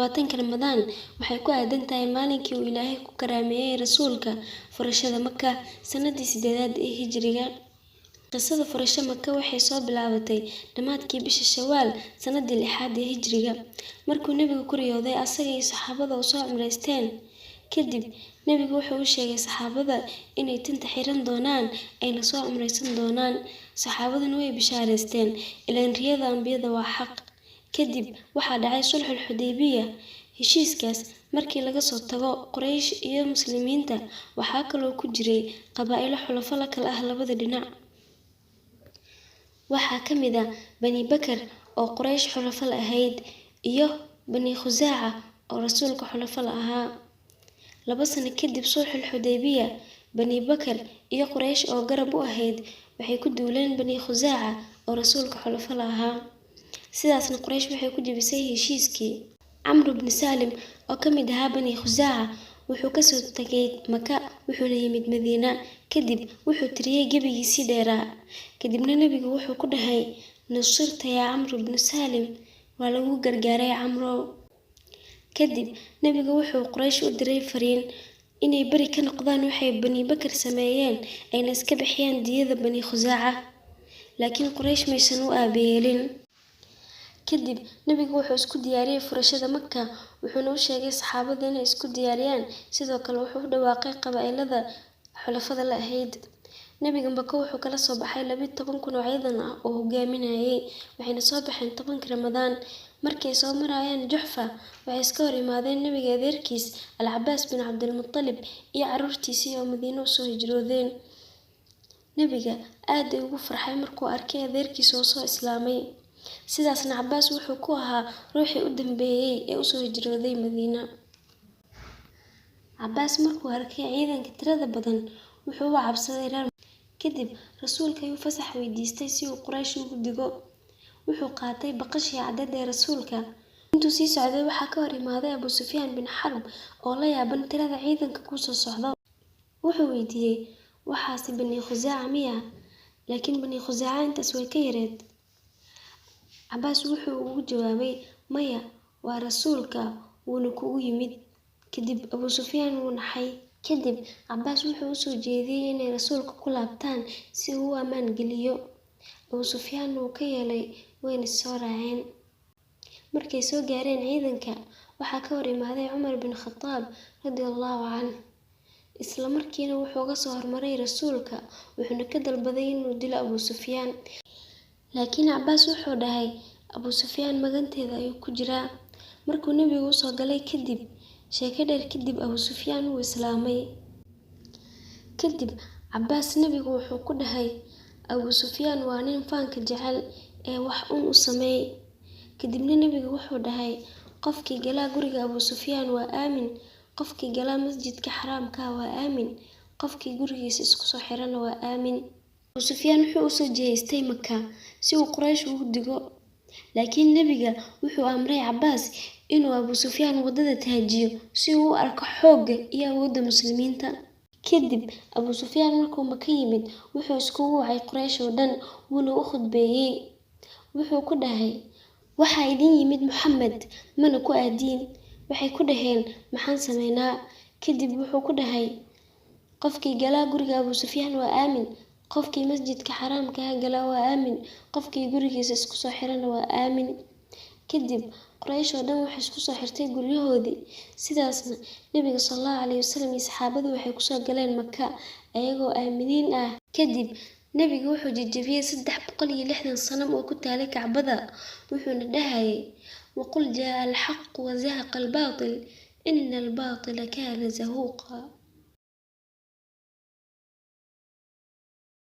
20-ka Ramadaan waxay ku aadan tahay maalinkii uu Ilaahay ku karaameeyay Rasuulka furashada Maka sanadii 8aad ee Hijriga. Qisada furashada Maka waxay soo bilaabatay dhammaadkii bisha Shawaal sanadii 6aad ee Hijriga, markuu Nebigu ku riyooday asaga iyo saxaabada oo soo cumraysteen. Kadib, Nebigu wuxuu u sheegay saxaabada inay tinta xiran doonaan ayna soo cumraysan doonaan. Saxaabaduna way bishaareysteen, ileen riyada ambiyada waa xaq. Kadib waxaa dhacay Sulxul Xudaybiya. Heshiiskaas markii laga soo tago Quraysh iyo Muslimiinta, waxaa kaloo ku jiray qabaa'ilo xulafo la kala ah labada dhinac. Waxaa ka mid ah Bani Bakar oo Quraysh xulafo la ahayd, iyo Bani Khusaaca oo Rasuulka xulafo la ahaa. 2 sano kadib Sulxul Xudaybiya, Bani Bakar iyo Quraysh oo garab u ahayd waxay ku duuleen Bani Khusaaca oo Rasuulka xulafo la ahaa. Sidaasna Quraysh waxay ku jebisay heshiiskii. Camr ibn Saalim oo ka mid ahaa Bani Khusaaca wuxuu ka soo tagay Maka wuxuuna yimid Madiina. Kadib wuxuu tiriyay gebigiisii dheeraa. Kadibna Nebigu wuxuu ku dhahay, "Nusirta yaa Camr ibn Saalim, waa lagu gargaaray Camrow." Kadib Nebigu wuxuu Quraysh u diray fariin inay beri ka noqdaan waxay Bani Bakar sameeyeen ayna iska bixiyaan diyada Bani Khusaaca. Laakiin Quraysh maysan u aabayeelin. Kadib Nebigu wuxuu isku diyaariyay furashada Maka, wuxuuna u sheegay saxaabada inay isku diyaariyaan. Sidoo kale wuxuu u dhawaaqay qabaa'ilada xulafada la ahayd. Nebiga Maka wuxuu kala soo baxay 12,000 oo ciidan ah oo hogaaminayay, waxayna soo baxeen 10-kii Ramadaan. Markii ay soo marayeen Juxfa, waxay iska hor yimaadeen Nebiga adeerkiis Al-Cabbaas bin Cabdilmuttalib iyo carruurtiisii oo Madiina u soo hijroodeen. Nebiga aad ayuu ugu farxay markuu arkay adeerkiis oo soo islaamay. Sidaasna Cabbaas wuxuu ku ahaa ruuxii u dambeeyay ee u soo hijrooday Madiina. Cabbaas markuu arkay ciidanka tirada badan, wuxuu u cabsaday reer. Kadib Rasuulka ayuu fasax weydiistay si uu Quraysh ugu digo. Wuxuu qaatay baqashii caddeed ee Rasuulka. Intuu sii socday waxaa ka hor imaaday Abu Sufyaan bin Xarb oo la yaaban tirada ciidanka ku soo socda. Wuxuu weydiiyey, "Waxaasi Bani Khusaaca miya?" Laakiin Bani Khusaaca intaas way ka yareed. Cabbaas wuxuu ugu jawaabay, "Maya, waa Rasuulka, wuuna kugu yimid." Kadib Abu Sufyaan wuu naxay. Kadib Cabbaas wuxuu u soo jeediyay inay Rasuulka ku laabtaan si uu u ammaan geliyo. Abu Sufyaan wuu ka yeelay, wayna is soo raaceen. Markay soo gaareen ciidanka, waxaa ka hor imaaday Cumar bin Khataab radiyallahu canhu. Isla markiina wuxuu uga soo hormaray Rasuulka, wuxuuna ka dalbaday inuu dilo Abu Sufyaan. Laakiin Cabbaas wuxuu dhahay, Abu Sufyaan maganteeda ayuu ku jiraa. Markuu Nebigu u soo galay kadib, sheeko dheer kadib Abu Sufyaan wuu islaamay. Kadib Cabbaas Nebigu wuxuu ku dhahay, Abu Sufyaan waa nin faanka jecel ee wax uun u sameey. Kadibna Nebigu wuxuu dhahay, qofkii gala guriga Abu Sufyaan waa aamin, qofkii gala masjidka xaraamka waa aamin, qofkii gurigiisa isku soo xirana waa aamin. Abu Sufyaan wuxuu u soo jeestay Maka si uu Quraysh ugu digo. Laakiin Nebiga wuxuu amray Cabbaas inuu Abu Sufyaan waddada taajiyo si uu u arko xoogga iyo awoodda Muslimiinta. Kadib Abu Sufyaan markuu Maka yimid, wuxuu iskugu wacay Quraysh oo dhan, wuuna u khudbeeyay. Wuxuu ku dhahay, "Waxaa idin yimid Muxamed, mana ku aadiin." Waxay ku dhaheen, "Maxaan sameynaa?" Kadib wuxuu ku dhahay, qofkii gala guriga Abu Sufyaan waa aamin, qofkii masjidka xaraamka ah gala waa aamin, qofkii gurigiisa isku soo xirana waa aamin. Kadib Quraysh oo dhan waxay isku soo xirtay guryahoodii. Sidaasna Nebiga sallallahu alayhi wasallam iyo saxaabadu waxay ku soo galeen Maka ayagoo aaminiin ah. Kadib Nebigu wuxuu jajabiyay 360 sanam oo ku taalay Kacbada, wuxuuna dhahayay, "Waqul jaa al-xaqqu wa zahaqa al-baatil, inna al-baatila kaana zahuuqa."